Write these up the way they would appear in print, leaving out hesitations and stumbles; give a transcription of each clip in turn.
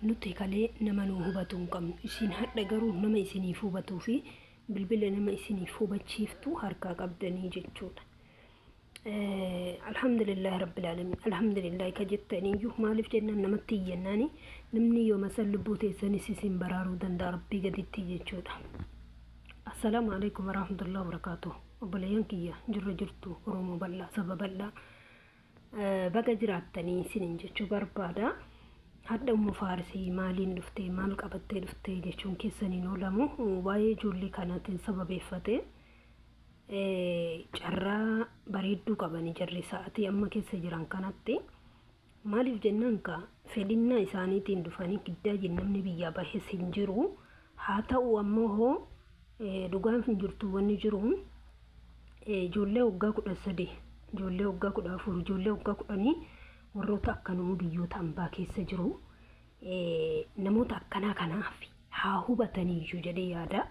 Nuti kalee nama nu hubatu hin qabnu. Isin hadha garuu nama isiniif hubatuu fi bilbila nama isiniif hubachiiftu harkaa qabdanii jechuudha. Alhamdulillahi rabbil alamin, alhamdulillahi ka jettaniyyuu maaliif jennaan namatti iyyannaani namni yooma san lubbuu teessanis isin baraaruu danda'a rabbii gaditti jechuudha. Assalaamu alaikum warahmatullahi wabarakaatuh. Obboleeyyan kiyya jirra jirtu, Oromoo bal'aa, saba bal'aa, baga jiraattanii isiniin jechuu barbaada. Hadha Ummu Faarisii maaliin dhuftee, maal qabattee dhuftee jechuun keessaniin oolamu. Waa'ee ijoollee kanaatiin sababeeffate carraa bareedduu qabanii jarri sa'atii amma keessa jiran kanatti. Maaliif jennaan ka fedhinnaa isaaniitiin dhufanii giddaa namni biyyaa bahes hin jiru. Haa ta'u ammoo hoo dhugaan hin jirtu, wanni jiru ijoollee waggaa 13, ijoollee waggaa 14, ijoollee waggaa 10, warroota akkanuma biyyoota ambaa keessa jiru, namoota akkanaa kanaaf haa hubataniiyyuu jedhee yaada.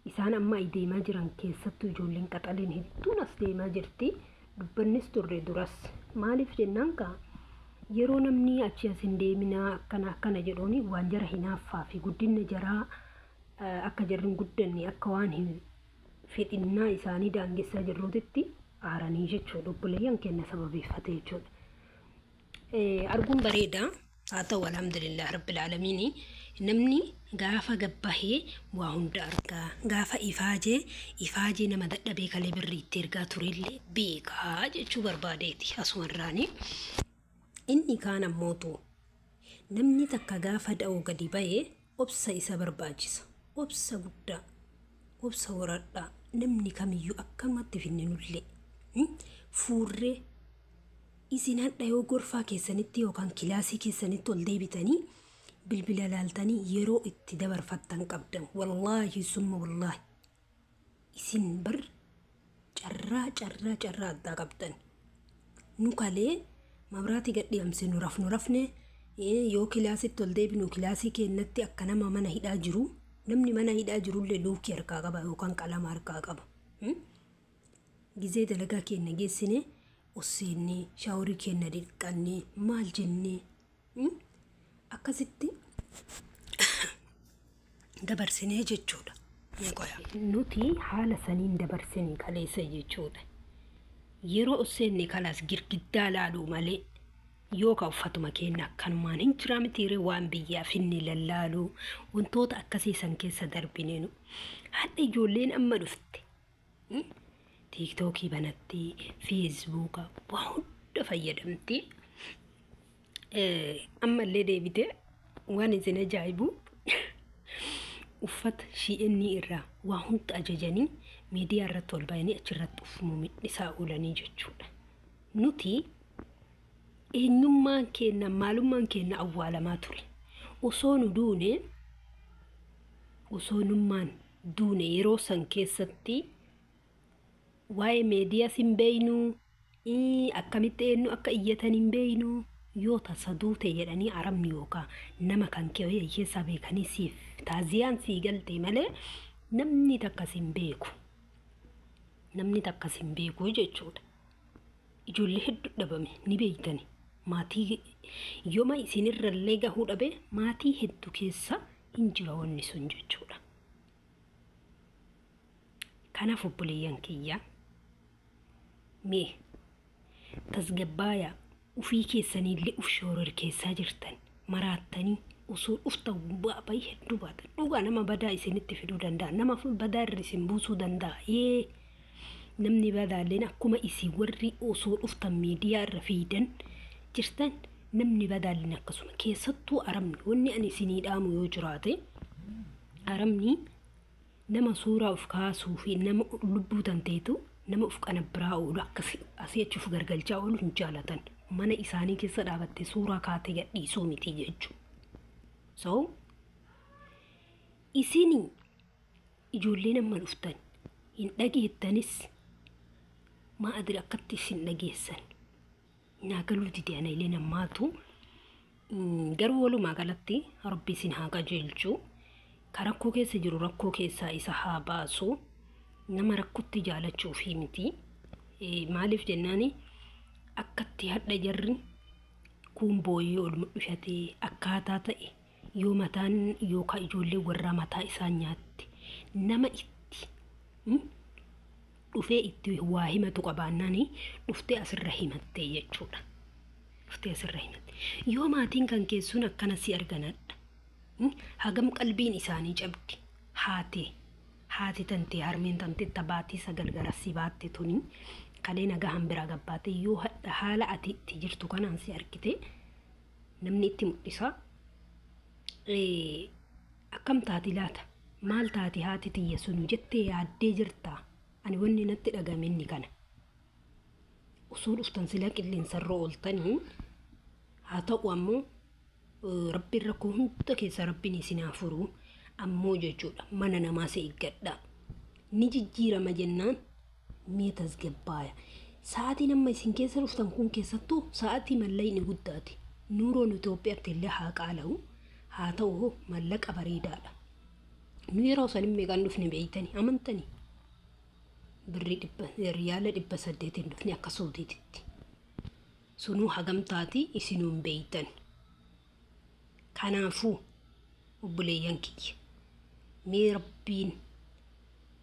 Isaan amma deemaa jiran keessattuu ijoolleen qaxaleen hedduun as deemaa jirti. Dubbannis turre duras. Maaliif jennaan ka yeroo namni achi as hin deeminaa akkana akkana jedhuuni waan jara hinaaffaa fi guddina jaraa akka jarri hin guddanne, akka waan hin fedhinnaa isaanii daangessaa jirruutitti aaranii jechuudha. Obboleeyyan kenna sababeeffate jechuudha. Arguun bareeda. Haa ta'u, alhamdulillah rabbil aalamiini, namni gaafa gabbahee waa hunda argaa, gaafa ifaajee ifaajee nama dadhabee kalee birrii itti ergaa turellee beekaa jechuu barbaadeeti asumarraani. Inni kaan ammootu namni takka gaafa da'oo gadi bahee obsa isa barbaachisa. Obsa guddaa, obsa horadhaa. Namni kamiyyuu akkamatti finninullee fuurree isin hadha yoo gorfaa keessanitti yookaan kilaasii keessanitti ol deebitanii bilbila laaltanii yeroo itti dabarfattan qabdan. Wallaahi summa wallaahi, isin bar carraa carraa carraa addaa qabdan. Nu kalee mabraatii gadhiamse nu rafnu rafne, yoo kilaasitti ol deebinu kilaasii keenyatti akka nama mana hidhaa jiru. Namni mana hidhaa jirullee luukii harkaa qaba yookaan qalama harkaa qaba. Gizee dalagaa keenya geessine osseennee shaaworii keenya dhiqannee maal jennee akkasitti dabarsinee jechuudha. Nuti haala saniin dabarsinee kaleessa jechuudha. Yeroo osseenne kalaas girgiddaa laaluu malee yoo ka uffatuma keenya akkanumaan hin jira mitiiree, waan biyyaa finne lallaaluu, wantoota akkasii san keessa darbineenu. Hadha ijoolleen amma dhufte TikTokii banattee, Facebooka waa hunda fayyadamtee, ammallee deebitee waan isin ajaa'ibu uffata Shein irraa waa hunda ajajanii miidiyaa irratti ol bayanii achirratti uffamu midhisaa oolanii jechuudha. Nuti eenyummaan keenya, maalummaan keenya awwaalamaa ture. Osoo nu duune, osoo nummaan duune, yeroo san keessatti waa'ee miidiyaas hin beeynu, akkamitti eenyu akka iyyatan hin beeynu. Yoo tasa duute jedhanii arabni yookaan nama kan kee keessaa beekanii siif taaziyaan sii galte malee namni takkas hin beeku. Namni takkas hin beeku jechuudha. Ijoollee hedduu dhabame ni beeytani. Maatii yooma isinirrallee gahuu dhabe maatii hedduu keessa hin jira wanni sun jechuudha. Kanaaf obboleeyyan kiyya, mee tasgabbaayaa. Ufii keessaniillee uf shooror keessaa jirtan maraattanii osoo dhuftan bu'aa bahii hedduu baatan. Dhugaa nama badaa isinitti fiduu danda'a, nama badaa irra isin buusuu danda'a. Yee, namni badaalleen akkuma isin warri osoo dhuftan miidiyaa irra fiidan jirtan, namni badaalleen akkasuma. Keessattuu arabni, wanni ani isinii dhaamu yoo jiraate, arabni nama suuraa of kaasuu fi nama lubbuu tanteetu nama of qanabbiraa oolu, akkas asii achi of gargalchaa oolu hin jaalatan. Mana isaanii keessa dhaabattee suuraa kaatee gadhiisuu miti jechuudha. So isin ijoolleen amma dhuftan hin dhageettanis, maa adri akkatti isin dhageessan naa galuu dide. Ana illee namaatu garuu walumaa galatti rabbi isin haa qajeelchu. Ka rakkoo keessa jiru rakkoo keessaa isa haa baasu. Nama rakkotti jaalachuu fi miti. Maaliif jennaani akkatti hadha jarri kun booyee ol mul'ishatee akkaataa ta'e Yoo mataan yookaan ijoollee warraa mataa isaan nyaatte nama itti dhufee itti waa himatu qabaannaan dhuftee asirra himattee jechuudha. Dhuftee asirra himatte. Yoo maatiin kan keessuun akkana si arganadha. Hagam qalbiin isaanii cabdi. Haati haati tantee harmeen tantee tabaatii sagal gara si baatte tuni kalee nagaa hanbiraa gabbaate yoo haala ati itti jirtu kanaan si argite namni itti mul'isa. Akkam taati laata? Maal taati haati tiyya sunu jettee yaaddee jirtaa? Ani wanni natti dhagame inni kana. Osoo dhuftan silaa qilleensarra ooltanii haa ta'u ammoo rabbiin rakkoo hunda keessa rabbiin isin haa furu ammoo jechuudha mana namaas eeggadha. Ni jijjiirama jennaan mee tasgabbaaya. Sa'aatiin amma isin keessa dhuftan kun keessattuu sa'aatii mallaqni guddaati. Nuuroon Itoophiyaatti illee haa qaala'u haa ta'u mallaqa bareedaadha. Nu yeroo sanin meeqaan dhufne beeytanii amantanii? Birrii dhibba riyaala 800 dhufne akka Suudiititti. Sunuu hagam taati isinuu hin beeytan. Kanaafuu obboleeyyan kiyya mee rabbiin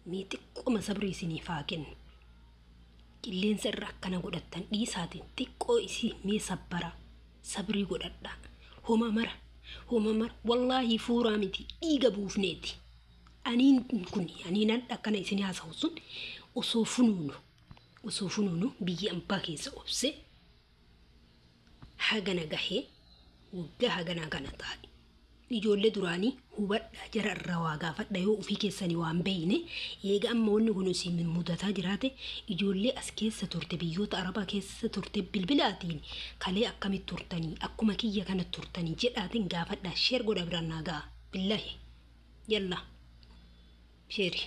mee xiqqooma sabrii isiniif haa kennu. Qilleensa irra akkana godhattan dhiisaatiin xiqqoo isii mee sabbara sabrii godhadhaa. Homa mara homa mara wallaahii fuuraa miti dhiiga buufneeti. Aniin kun aniin akkana isin haasa'u sun osoo funuunu biyya ambaa keessa obse hagana gahee waggaa haganaa kana taa'e. Ijoollee duraanii hubadhaa jara irraa waa gaafadha yoo ofii keessanii waan beeyne eega amma wanni kun isin mudataa jiraate ijoollee as keessa turte biyyoota arabaa keessa turte bilbilaatiin kalee akkamitti turtanii akkuma kiyya kana turtanii jedhaatiin gaafadhaa share godha biraan naa ga'a billaahi yalla share.